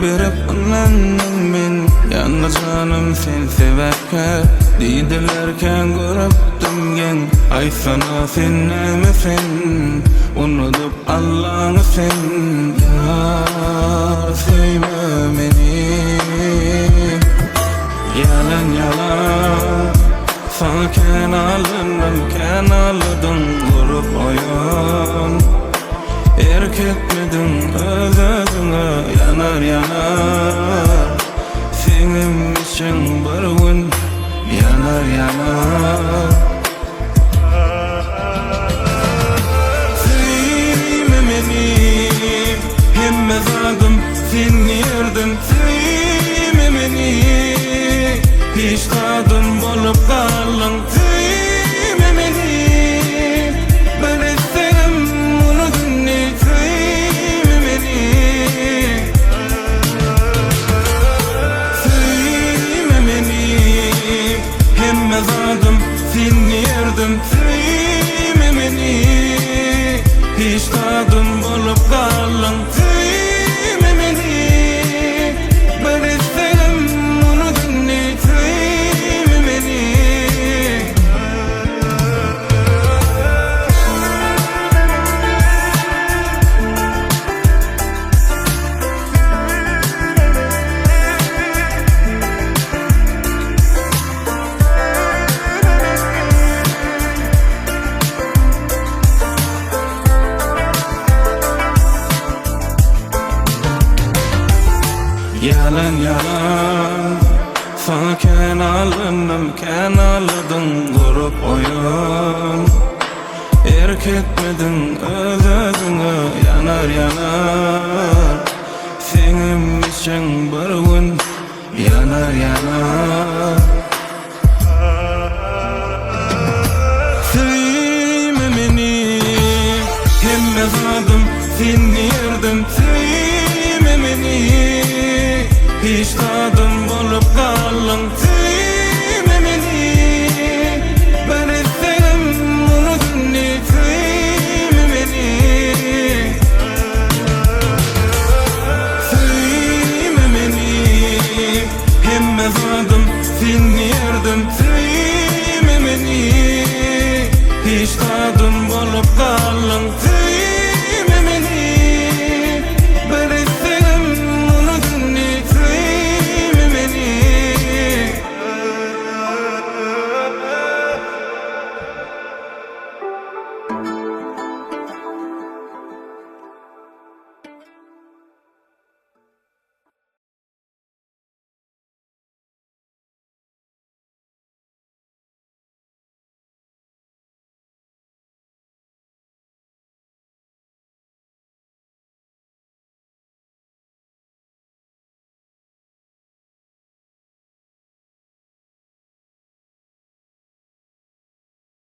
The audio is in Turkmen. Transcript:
Berip ynandym men Ýandy janym sen sebäpkär Diýdiler kän görüpdim geň Aýtsana sen näme sen Unudyp Allaňy sen Ýar söýme meni Ýalan ýalan Saňa kän alynnym kän aldyň Gurup oýun Erk etmediň öz özüňe Ýanar ýanar Seňem içiň bir gün Ýanar ýanar Söýme meni Hemme zadym sen diýerdim Söýme meni Hiç zadym bolup galdyň Söýme meni Bir islegim unut indi Söýme meni Söýme meni Hemme zadym sen diýerdim Söýme meni Hiç zadym bolup galdyň Söýme meni Bir islegim unut indi Söýme meni. Ýalan ýalan Saňa kän alynnym kän aldyň gurup oýun Erk etmediň öz özüňe ýanar ýanar Seňem içiň bir gün Ýanar ýanar Söýme meni Hemme zadym sen diýerdim Söýme meni Hiç zadym bolup galdyň.